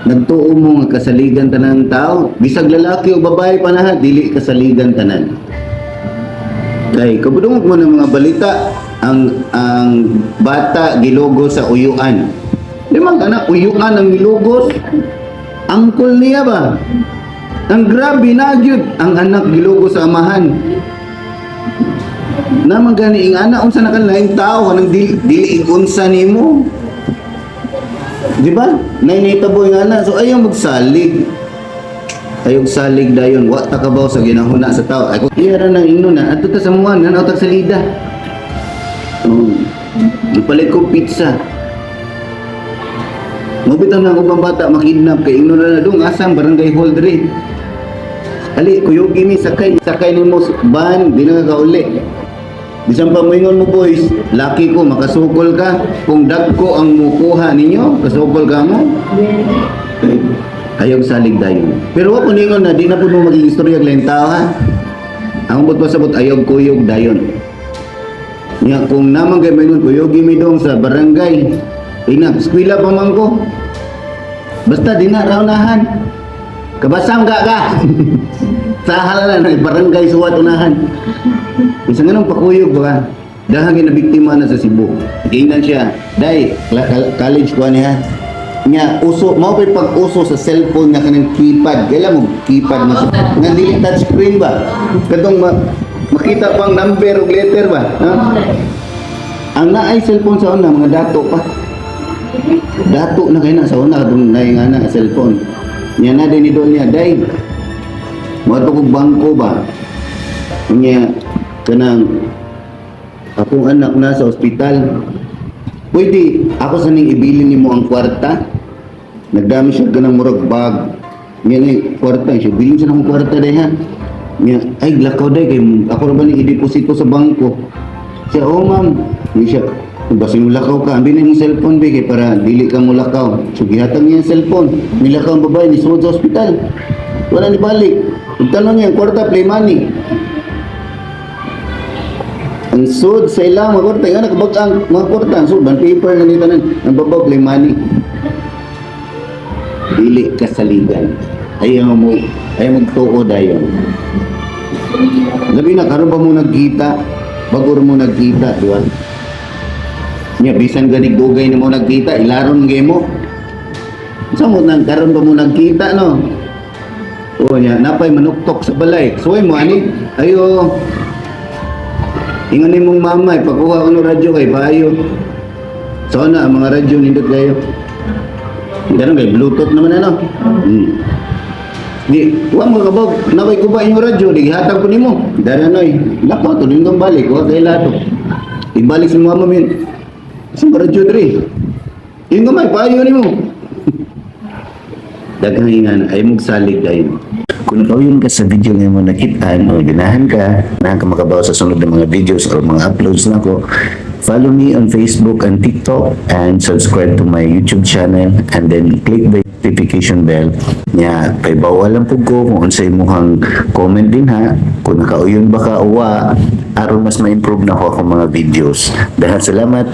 Nagtuo mo nga kasaligan tanan tao, bisag lalaki o babae pa na, dili kasaligan tanan. Kay kabudungog mo ng mga balita, ang bata gilugos sa uyuan. Di man kana uyuan ang gilugos? Angkol niya ba? Ang grabe na gyud ang anak gilugos sa amahan. Naman gani ing ana, unsa na kan laing tao kanang dili, dili unsa nimo. Di ba? Nainitabo yung ana. So ayaw magsalig. Ayaw salig dayon. Wa ta kabaw sa ginahuna sa tao. Ay, kung iya ra nang ingno na, adto ta sa muan, nanaw tag salida. Oh. Ipalit ko pizza. Mao bitaw na ang ubang bata makidnap kay ingno na dong asang barangay hall diri. Ali, kuyog mi, sakay, sakay nimo sa van, di na ka kauli. Bisan pa moingon mo, "Boys, laki ko," makasukol ka. Kung dagko ang mukuha ninyo, kasukol ka mo. Ayaw salig dayon. Pero wa ko ningon na di na po mo maging istorya og laing tao ha. Ang buot pasabot, ayaw kuyog dayon. Nya kung naman kay moingon, "Kuyogi mi dong sa barangay." Ina, eskwela pa man ko. Basta di na raunahan. Kabasang ka ka. Sa halalan ng barangay suwat unahan. Isa nga nung pakuyog ba? Dahil na biktima na sa Cebu. Tingnan siya, "Day, college ko niya." Nya uso mao pay pag-uso sa cellphone nga kanang keypad. Kailan mo keypad na sa nga dili touch screen ba? Katong makita pang number ug letter ba? Ha? Ang naay cellphone sa una, mga dato pa. Dato na kay na sa una katong naay nga na cellphone. Nya na din ni dol niya, "Day. Moadto kog bangko ba? Nya kanang akong anak na sa ospital. Pwede ako sa ning ibilin nimo ang kwarta?" Nagdami siya ganang murag bag. Nya ni kwarta siya, "Bilin sa akong kwarta day ha." Nya, "Ay, lakaw day kay ako ra ba ni i-deposito sa bangko." Siya, "Oh ma'am." Ni siya, "Basin mo lakaw ka, ambi na imong cellphone be kay para dili ka mo lakaw." So gihatag niya ang cellphone. Nilakaw ang babae ni sa ospital. Wala ni balik. Tanong niya, ang kwarta play money. Ang sud sa ilang mga kwarta, nga nakabag ang mga kwarta, ang sud, bond paper na nito tanan, ang babaw play money. Dili kasaligan. Ayaw mo, ayaw magtuo dayon. Labi na, karon pa mo nagkita, bago mo nagkita, di ba? Nya, bisan ganig dugay na mo nagkita, ilaron gay mo. Sa mo nang karon pa mo nagkita, no? O nya, napay manuktok sa balay. Suway mo ani, ayo. Ingon ni mong mama, ipakuha ko ng radyo kay payo. So na, ang mga radyo nindot kayo. Ganun kay Bluetooth naman ano. Di, wa mo kabog, naway ko ba inyong radyo, di gihatag ko nimo. Dara noy, lakaw to din kang balik, wa kay lato. Ibalik sa mama min. Sa radyo diri. Yung gamay, payo nimo. Daghang ingan ay mugsalig dayon. Kung nakauyon ka sa video nga mo nakitaan o ganahan ka makabaw sa sunod ng mga videos or mga uploads nako, follow me on Facebook and TikTok and subscribe to my YouTube channel and then click the notification bell. Nya, paibawa lang pud ko kung unsay imong comment din ha, kung nakauyon ba ka o wa, aron mas ma-improve na ako akong mga videos. Dahil salamat.